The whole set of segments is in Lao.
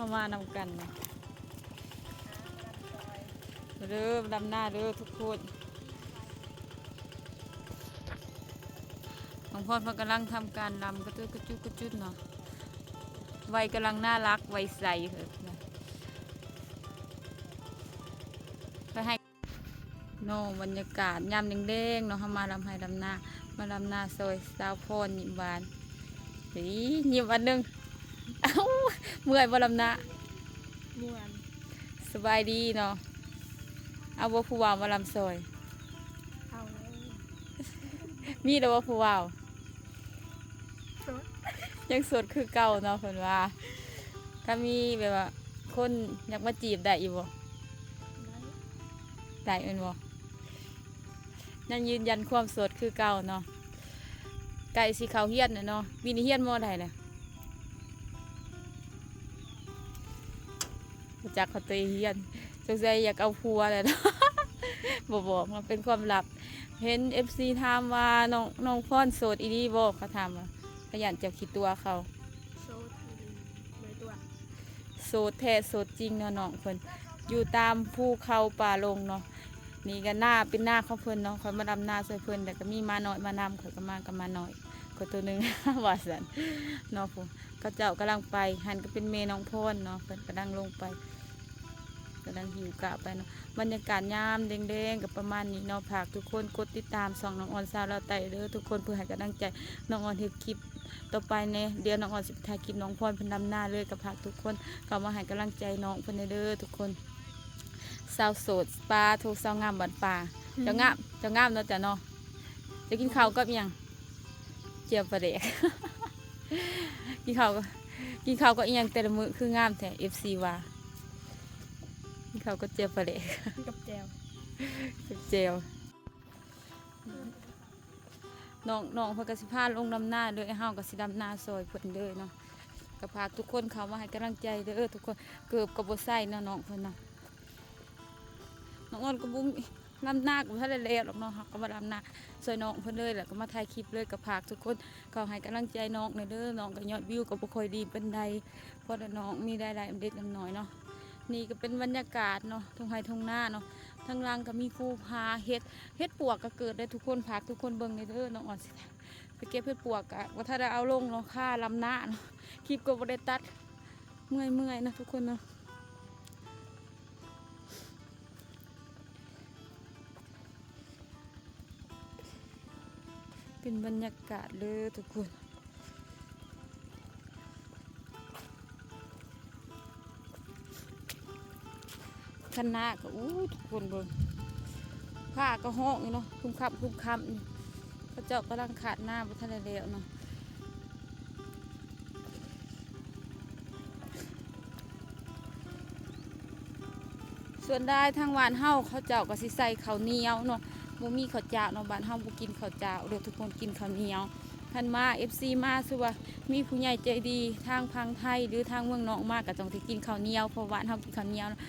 ເຂົ້າມານຳກັນນະ ເດີ ດຳນາເດີທຸກຄົນ. ນ້ອງພອນເພິ່ນກຳລັງທຳການດຳກະຈຸດ ກະຈຸດ ກະຈຸດເນາະ ໄວກຳລັງໜ້າລັກ ໄວໃສເພິ່ນນະ ໄປໃຫ້ ເນາະ ບັນຍາກາດຍາມແລງໆເນາະ ເຮົາມາດຳໄຮ່ດຳນາ ມາດຳນາຊ່ອຍສາວພອນ ຍິ້ມຫວານ ອີ ຍິ້ມອັນໜຶ່ງ. ເອົ້າ ເມື່ອຍບໍ່ດຳນາ? ມ່ວນ. ສະບາຍດີເນາະ. ເອົາບໍ່ຜູ້ບ່າວມາດຳຊ່ອຍ? ເອົາແລ້ວ. ມີແລ້ວບໍ່ຜູ້ບ່າວ? ໂສດ ຍັງໂສດຄືເກົ່າເນາະ ເພິ່ນວ່າ. ຖ້າມີແບບວ່າຄົນຢາກມາຈີບໄດ້ຢູ່ບໍ່? ໄດ້ ໄດ້ແມ່ນບໍ່? ຍັງຢືນຢັນຄວາມໂສດຄືເກົ່າເນາະ. ໃກ້ຊິເຂົ້າຮຽນແລ້ວເນາະ. ປີນີ້ຮຽນມໍໃດແລ້ວ? ບໍ່ຈັກເຂົາໂຕຮຽນ ສົງໄສຢາກເອົາຜົວແລ້ວເນາະ. ບໍ່ບອກເນາະ ເປັນຄວາມລັບ. ເຫັນເອັຟຊີຖາມວ່າ ນ້ອງ ນ້ອງພອນໂສດອີ່ຫຼີບໍ່? ເຂົາຖາມວ່າ ເຂົາຢ້ານເຈົ້າຂີ້ຕົວະເຂົາ. ໂສດອີ່ຫຼີ ບໍ່ຕົວະ. ໂສດແທ້ໂສດຈິງເນາະ ນ້ອງເພິ່ນຢູ່ຕາມພູເຂົາປ່າດົງເນາະ. ນີ້ກະນາ ເປັນນາຂອງເພິ່ນເນາະ. ຂ້ອຍມາດຳນາຊ່ວຍເພິ່ນ ແລ້ວກະມີໝານ້ອຍມານຳ. ຂ້ອຍກະມາກັບໝານ້ອຍຂ້ອຍໂຕໜຶ່ງ ວ່າຊັ້ນເນາະ. ພຸ້ນ ເຂົາເຈົ້າກຳລັງໄປ. ຫັ້ນກະເປັນແມ່ນ້ອງພອນເນາະ ເພິ່ນກຳລັງລົງໄປ ກຳລັງຫິ້ວກະໄປເນາະ. ບັນຍາກາດຍາມແລງໆກະປະມານນີ້ເນາະ. ຝາກທຸກຄົນກົດຕິດຕາມຊ່ອງນ້ອງອອນສາວລາວໃຕ້ເດີທຸກຄົນ ເພື່ອໃຫ້ກຳລັງໃຈນ້ອງອອນເຮັດຄລິບຕໍ່ໄປແນ່. ດຽວນ້ອງອອນຊິໄປຖ່າຍຄລິບນ້ອງພອນເພິ່ນດຳນາເລີຍ. ກະຝາກທຸກຄົນເຂົ້າມາໃຫ້ກຳລັງໃຈນ້ອງເພິ່ນແນ່ເດີທຸກຄົນ. ສາວໂສດ ປາໂທ ສາວງາມບ້ານປ່າ. ເຈົ້າງາມ ເຈົ້າງາມເນາະ ເຈົ້າເນາະ. ເຈົ້າກິນເຂົ້າກັບອີ່ຫຍັງ? ແຈ່ວປາແດກ. ກິນເຂົ້າ ກິນເຂົ້າກັບອີ່ຫຍັງແຕ່ລະມື້ຄືງາມແທ້ ເອັຟຊີວ່າ. ກິນເຂົ້າກັບແຈ່ວປາແດກ. ກັບແຈ່ວ ກັບແຈ່ວ. ນ້ອງ ນ້ອງເພິ່ນກະຊິພາລົງດຳນາເລີຍ ເຮົາກະຊິດຳນາຊ່ອຍເພິ່ນເລີຍເນາະ. ກະຝາກທຸກຄົນເຂົ້າມາໃຫ້ກຳລັງໃຈເດີທຸກຄົນ. ເກີບກະບໍ່ໃສ່ເນາະ ນ້ອງເພິ່ນເນາະ. ນ້ອງອອນກະບໍ່ມີ ດຳນາກະບໍ່ທັນໄດ້ແລ້ວດອກເນາະ. ເຮົາກະມາດຳນາຊ່ອຍນ້ອງເພິ່ນເລີຍ ແລ້ວກະມາຖ່າຍຄລິບເລີຍ. ກະຝາກທຸກຄົນເຂົ້າໃຫ້ກຳລັງໃຈນ້ອງແນ່ເດີ. ນ້ອງກະຍອດວິວກະບໍ່ຄ່ອຍດີປານໃດ ເພາະວ່ານ້ອງມີລາຍໄດ້ນຳເລັກນຳນ້ອຍເນາະ. ນີ້ກະເປັນບັນຍາກາດເນາະ ທົ່ງໄຮ່ທົ່ງນາເນາະ. ທາງຫຼັງກະມີພູຜາ ເຫັດ ເຫັດປວກກະເກີດເດີທຸກຄົນ. ຝາກທຸກຄົນເບິ່ງແນ່ເດີ. ນ້ອງອອນຊິໄປເກັບເຫັດປວກ ກະບໍ່ທັນໄດ້ເອົາລົງເນາະ ຄາດຳນາເນາະ. ຄລິບກະບໍ່ໄດ້ຕັດ ເມື່ອຍໆເນາະທຸກຄົນເນາະ. ເປັນບັນຍາກາດເດີທຸກຄົນ. ຄັນນາກະ ອູ້ ທຸກຄົນເບິ່ງ ຟ້າກະຮ້ອງຢູ່ເນາະ ຄຸມຄ່ຳ ຄຸມຄ່ຳຢູ່. ເຂົາເຈົ້າກຳລັງຄາດນາ ບໍ່ທັນໄດ້ແລ້ວເນາະ. ສ່ວນຫຼາຍທາງບ້ານເຮົາ ເຂົາເຈົ້າກະຊິໃສ່ເຂົ້າໜຽວເນາະ ບໍ່ມີເຂົ້າຈ້າວເນາະ. ບ້ານເຮົາບໍ່ກິນເຂົ້າຈ້າວເດີທຸກຄົນ ກິນເຂົ້າໜຽວ. ຄັນມາ ເອັຟຊີ ມາ ຄືວ່າມີຜູ້ໃຫຍ່ໃຈດີທາງຝັ່ງໄທ ຫຼື ທາງເມືອງນອກມາ ກະຕ້ອງໄດ້ກິນເຂົ້າໜຽວ ເພາະວ່າບ້ານເຮົາກິນເຂົ້າໜຽວເນາະ.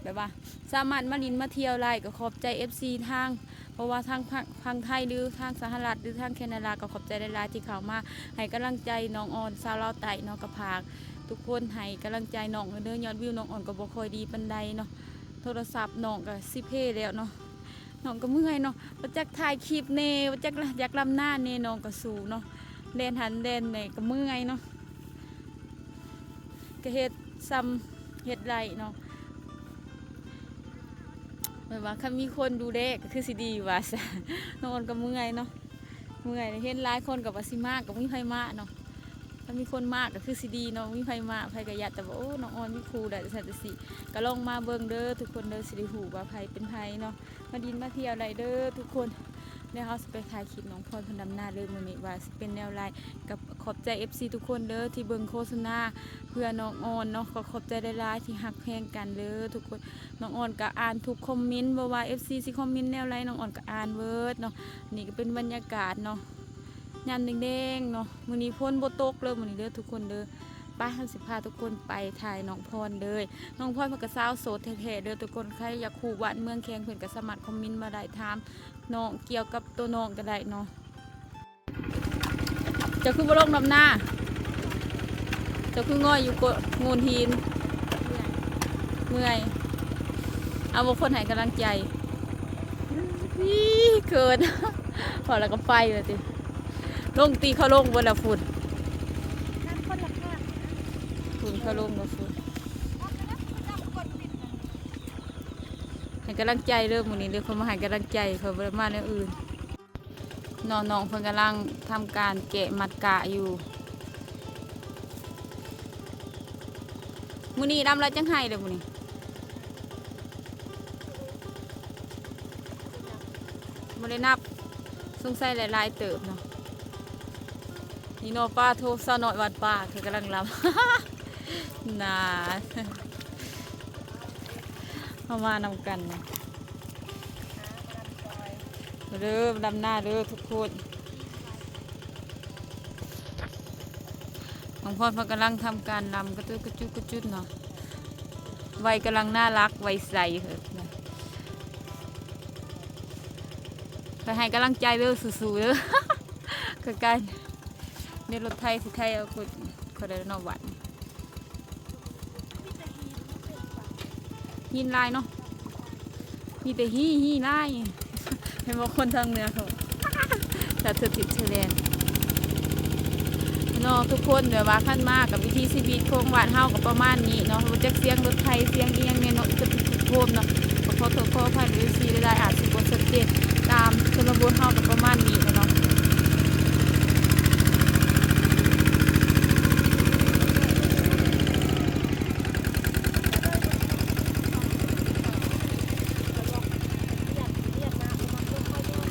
ແບບວ່າສາມາດມາຫຼິ້ນມາທ່ຽວໄດ້ ກະຂອບໃຈ ເອັຟຊີ ທາງ ເພາະວ່າທາງ ທາງໄທ ຫຼື ທາງສະຫະລັດ ຫຼື ທາງແຄນາດາ ກະຂອບໃຈຫຼາຍໆທີ່ເຂົ້າມາໃຫ້ກຳລັງໃຈນ້ອງອອນສາວລາວໃຕ້ເນາະ. ກະຝາກທຸກຄົນໃຫ້ກຳລັງໃຈນ້ອງເດີ ຍອດວິວນ້ອງອອນກະບໍ່ຄ່ອຍດີປານໃດເນາະ. ໂທລະສັບນ້ອງກະຊິເພແລ້ວເນາະ. ນ້ອງກະເມື່ອຍເນາະ ບໍ່ຈັກຖ່າຍຄລິບແນ່ ບໍ່ຈັກ ຢາກດຳນາແນ່ ນ້ອງກະສູ້ເນາະ. ແລ່ນຫັ້ນແລ່ນນີ້ກະເມື່ອຍເນາະ. ກະເຮັດຊ່ຳເຮັດໄດ້ເນາະ ແບບວ່າຄັນມີຄົນດູແລກະຄືຊິດີວ່າຊັ້ນ. ນ້ອງອອນກະເມື່ອຍເນາະ ເມື່ອຍ. ເຫັນຫຼາຍຄົນກະວ່າຊິມາ ກະບໍ່ມີໃຜມາເນາະ. ຄັນມີຄົນມາກະຄືຊິດີເນາະ ມີໃຜມາ ໃຜກະຢາກ ແຕ່ວ່າ ໂອ້ ນ້ອງອອນມີຄູ່ແລ້ວ ຈັ່ງຊັ້ນຈັ່ງຊີ້. ກະລອງມາເບິ່ງເດີທຸກຄົນເດີ ຊິໄດ້ຮູ້ວ່າໃຜເປັນໃຜເນາະ. ມາດິນມາທ່ຽວໄດ້ເດີທຸກຄົນ. ແລ້ວເຮົາຊິໄປຖ່າຍຄລິບນ້ອງພອນເພິ່ນດຳນາເລີຍມື້ນີ້ ວ່າຊິເປັນແນວໃດ. ກະຂອບໃຈ ເອັຟຊີ ທຸກຄົນເດີທີ່ເບິ່ງໂຄສະນາເພື່ອນ້ອງອອນເນາະ ກະຂອບໃຈຫຼາຍໆທີ່ຮັກແພງກັນເດີທຸກຄົນ. ນ້ອງອອນກະອ່ານທຸກຄອມເມັນ ບໍ່ວ່າ ເອັຟຊີ ຊິຄອມເມັນແນວໃດ ນ້ອງອອນກະອ່ານເບິດເນາະ. ນີ້ກະເປັນບັນຍາກາດເນາະ ຍາມແລງໆເນາະ. ມື້ນີ້ຝົນບໍ່ຕົກເລີຍມື້ນີ້ເດີທຸກຄົນເດີ. ໄປ ເຮົາຊິພາທຸກຄົນໄປຖ່າຍນ້ອງພອນເລີຍ. ນ້ອງພອນເພິ່ນກະສາວໂສດແທ້ໆເດີທຸກຄົນ. ໃຜຢາກຮູ້ບ້ານເມືອງແຂວງເພິ່ນກະສາມາດຄອມເມັນມາໄດ້ ຖາມນ້ອງກ່ຽວກັບໂຕນ້ອງກະໄດ້ເນາະ. ເຈົ້າຄືບໍ່ລົງດຳນາ? ເຈົ້າຄືງອຍຢູ່ໂກ- ໂງ່ນຫີນ? ເມື່ອຍ. ເອົາ ບໍ່ຄົນໃຫ້ກຳລັງໃຈ. ອີ ເຂີນ ພໍແລ້ວກໍໄປວ່າຕິ. ລົງຕິ ເຂົາລົງເບິດແລ້ວພຸ້ນ. ນັ້ນຄົນລະຂ້າງ. ພຸ້ນເຂົາລົງແລ້ວພຸ້ນ. ໃຫ້ກຳລັງໃຈເດີ ມື້ນີ້ເດີ ເຂົາມາໃຫ້ກຳລັງໃຈ ເຂົາບໍ່ໄດ້ມາແນວອື່ນ. ນ້ອງໆເພິ່ນກຳລັງທຳການແກະມັດກະຢູ່. ມື້ນີ້ດຳລະຈັກໄຮ່ເດີມື້ນີ້? ບໍ່ໄດ້ນັບ ສົງໄສຫຼາຍໆເຕີບເນາະ. ນີ້ເນາະ ປາໂທ ສາວນ້ອຍວັດປ່າ ເຂົາກຳລັງລຳ ນາ ເຮົາມານຳກັນເນາະ. ເດີ ດຳນາເດີທຸກຄົນ. ນ້ອງພອນເພິ່ນກຳລັງທຳການລຳກະຈຸດກະຈຸດກະຈຸດເນາະ. ໄວກຳລັງໜ້າລັກ ໄວໃສເພິ່ນນະ. ຂ້ອຍໃຫ້ກຳລັງໃຈເດີ ສູ້ໆເດີ. ໃກ້ໆ ມີລົດໄຖຊິໄຖເອົາຄົນ ເຂົາໄດ້ເນາະ ວັດ. ຫີນຫຼາຍເນາະ ມີແຕ່ຫີນ ຫີນຫຼາຍ. ເຫັນບໍ່ ຄົນທາງເໜືອເຂົາ ຈາກເທື່ອທິດເທື່ອແດນເນາະທຸກຄົນ. ແບບວ່າຄັນມາກັບວິຖີຊີວິດຂອງບ້ານເຮົາກໍປະມານນີ້ເນາະ ບໍ່ຈັກສຽງລົດໄຖ ສຽງອີ່ຫຍັງແນ່ເນາະ ອີກກະທຸກໂຮມເນາະ. ກໍຂໍໂທດຂໍອະໄພເດີ ເອັຟຊີ ຫຼາຍໆ ອາດຊິບໍ່ຊັດເຈນ ຕາມຊົນນະບົດເຮົາກໍປະມານນີ້ແຫຼະເນາະ.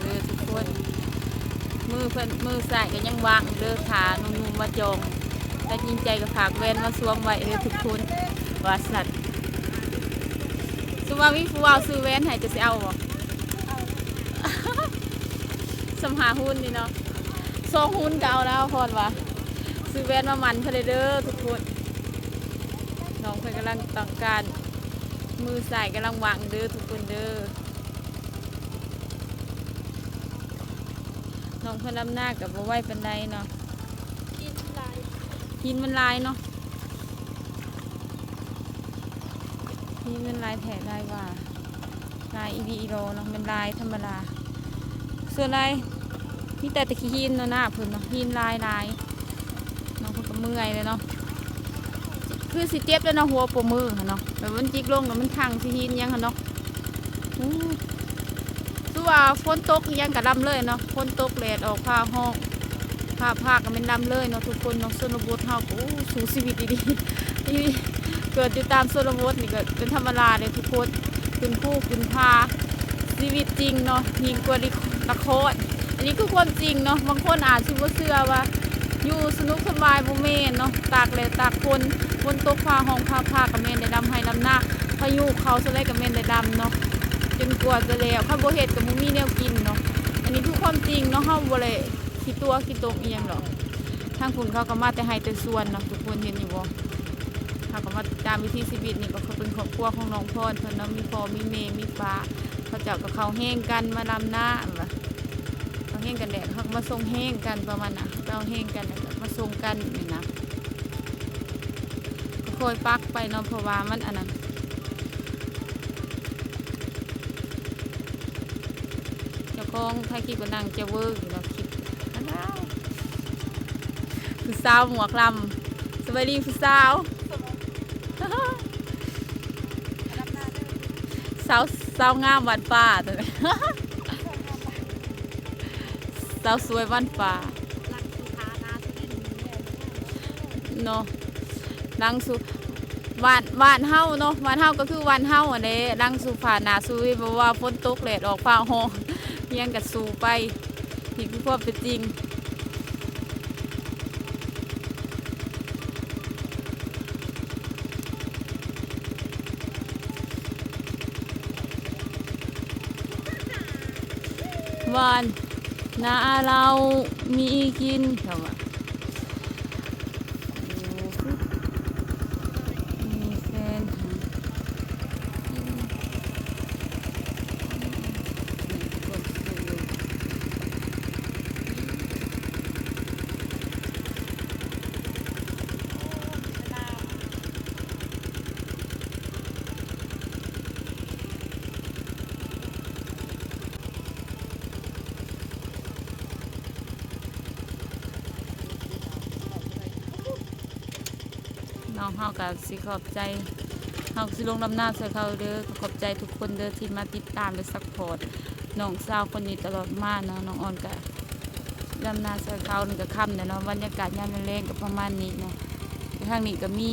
ເດີທຸກຄົນ ມືເພິ່ນ ມືຊ້າຍກໍຍັງວ່າງເດີ ຖ້າໜຸ່ມໆມາຈອງ ແຕ່ຈິງໃຈກໍຝາກແວ່ນມາສວມໄວ້ເດີທຸກຄົນ ວ່າຊັ້ນ. ສົມມຸດວ່າມີຜູ້ບ່າວຊື້ແວ່ນໃຫ້ ຈະຊິເອົາບໍ່? ເອົາ ສ່ຳຫາຮຸ່ນນີ້ເນາະ ສອງຮຸ່ນກໍເອົາແລ້ວ ພອນວ່າຊື້ແວ່ນມາໝັ່ນເພິ່ນເລີຍເດີທຸກຄົນ. ນ້ອງເພິ່ນກຳລັງຕ້ອງການ ມືຊ້າຍກຳລັງວ່າງເດີທຸກຄົນເດີ. ນ້ອງເພິ່ນດຳນາກໍບໍ່ໄວປານໃດເນາະ ຫີນຫຼາຍ ຫີນມັນຫຼາຍເນາະ. ຫີນມັນຫຼາຍແທ້ຫຼາຍວ່າ ຫຼາຍອີ່ຫຼີອີ່ຫຼໍເນາະ ແມ່ນຫຼາຍທຳມະດາ. ສ່ວນຫຼາຍມີແຕ່ ແຕ່ຂີ້ຫີນເນາະ ໜ້າເພິ່ນເນາະ ຫີນຫຼາຍໆ. ນ້ອງເພິ່ນກໍເມື່ອຍເລີຍເນາະ ຄືຊິເຈັບແລ້ວເນາະ ຫົວປົວມືຫັ້ນເນາະ ແບບມັນຈິກລົງແລ້ວມັນທັ່ງຊິຫີນຫຍັງຫັ້ນເນາະ. ອື ຄືວ່າຝົນຕົກອີ່ຫຍັງກໍດຳເລີຍເນາະ ຝົນຕົກແດດອອກ ຟ້າຮ້ອງ ຟ້າຜ່າກໍແມ່ນດຳເລີຍເນາະທຸກຄົນເນາະ. ຊົນນະບົດເຮົາກໍ ໂອ້ ສູ້ຊີວິດອີ່ຫຼີ ເກີດຢູ່ຕາມຊົນນະບົດນີ້ກໍເປັນທຳມະດາເດ້ທຸກຄົນ ຂຶ້ນພູຂຶ້ນຜາ ຊີວິດຈິງເນາະ ຍິ່ງກວ່າລະຄອນ. ອັນນີ້ຄືຄວາມຈິງເນາະ ບາງຄົນອາດຊິບໍ່ເຊື່ອວ່າຢູ່ສະໜຸກສະບາຍ ບໍ່ແມ່ນເນາະ ຕາກແດດຕາກຝົນ ຝົນຕົກ ຟ້າຮ້ອງ ຟ້າຜ່າກໍແມ່ນໄດ້ດຳໄຮ່ດຳນາ ພາຍຸເຂົ້າສ່ຳໃດກໍແມ່ນໄດ້ດຳເນາະ ຈົນກວ່າຈະແລ້ວ. ຄັນບໍ່ເຮັດກໍບໍ່ມີແນວກິນເນາະ. ອັນນີ້ຄືຄວາມຈິງເນາະ ເຮົາບໍ່ໄດ້ ຂີ້ຕົວະຂີ້ຕົກອີ່ຫຍັງດອກ. ທາງພຸ້ນເຂົາກໍມາແຕ່ໄຮ່ແຕ່ສວນເນາະ ທຸກຄົນເຫັນຢູ່ບໍ່? ເຮົາກໍມາຕາມວິຖີຊີວິດນີ້ ກໍຄືເປັນຄອບຄົວຂອງນ້ອງພອນເພິ່ນເນາະ ມີພໍ່ມີແມ່ມີປ້າ ເຂົາເຈົ້າກໍເຂົ້າແຮງກັນມາດຳນາ ວ່າເຂົ້າແຮງກັນແດ່ ເຮົາກໍມາສົ່ງແຮງກັນປະມານນັ້ນ ເຮົາກໍເອົາແຮງກັນ ແລ້ວກໍມາສົ່ງກັນນີ້ນະ ກໍຄ່ອຍປັກໄປເນາະ ເພາະວ່າມັນອັນນັ້ນ ເຈົ້າຂອງຖ່າຍຄລິບກໍນັ່ງຈະເວີຢູ່ເນາະ ຄລິບ ອັນນັ້ນ ຜູ້ສາວໝວກລຳ ສະບາຍດີຜູ້ສາວ ສາວ ສາວງາມບ້ານປ່າ ສາວສວຍບ້ານປ່າ ເນາະ ຫຼັງສຸ ບ້ານ ບ້ານເຮົາເນາະ ບ້ານເຮົາກໍຄືບ້ານເຮົາຫັ້ນແຫຼະ ຫຼັງສຸຜາໜ້າສຸຍ ບໍ່ວ່າຝົນຕົກແດດອອກ ຟ້າຮ້ອງ ຫຍັງກໍສູ້ໄປ ນີ້ຄືຄວາມເປັນຈິງ. ບ້ານນາເຮົາມີກິນ ເຂົາວ່າ ມີແຟນ ເຮົາກໍຊິຂອບໃຈ ເຮົາກໍຊິລົງດຳນາຊ່ວຍເຂົາເດີ. ກໍຂອບໃຈທຸກຄົນເດີທີ່ມາຕິດຕາມ ແລະ ຊັບພອດນ້ອງສາວຄົນນີ້ຕະຫຼອດມາເນາະ. ນ້ອງອອນກໍດຳນາຊ່ວຍເຂົາ ນີ້ກໍຄ່ຳແລ້ວເນາະ. ບັນຍາກາດຍາມແລງໆກໍປະມານນີ້ເນາະ. ທາງນີ້ກໍມີ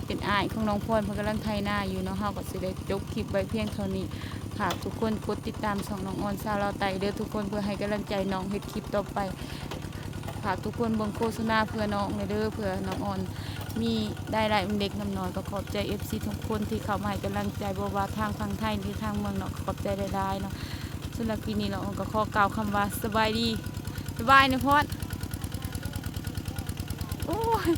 ເປັນອ້າຍຂອງນ້ອງພອນ ເພິ່ນກຳລັງໄຖນາຢູ່ເນາະ. ເຮົາກໍຊິໄດ້ຈົບຄລິບໄວ້ພຽງເທົ່ານີ້. ຝາກທຸກຄົນກົດຕິດຕາມຊ່ອງນ້ອງອອນສາວລາວໃຕ້ເດີທຸກຄົນ ເພື່ອໃຫ້ກຳລັງໃຈນ້ອງເຮັດຄລິບຕໍ່ໄປ. ຝາກທຸກຄົນເບິ່ງໂຄສະນາເພື່ອນ້ອງແດ່ເດີ ເພື່ອນ້ອງອອນມີລາຍໄດ້ນຳເລັກນຳນ້ອຍ. ກໍຂອບໃຈເອັຟຊີທຸກຄົນທີ່ເຂົ້າມາໃຫ້ກຳລັງໃຈ ບໍ່ວ່າທາງຝັ່ງໄທ ຫຼື ທາງເມືອງນອກ ກໍຂອບໃຈຫຼາຍໆເນາະ. ສຳລັບຄລິບນີ້ ນ້ອງອອນກໍຂໍກ່າວຄຳວ່າ ສະບາຍດີ ບາຍບາຍນະພອນ. ໂອ້ຍ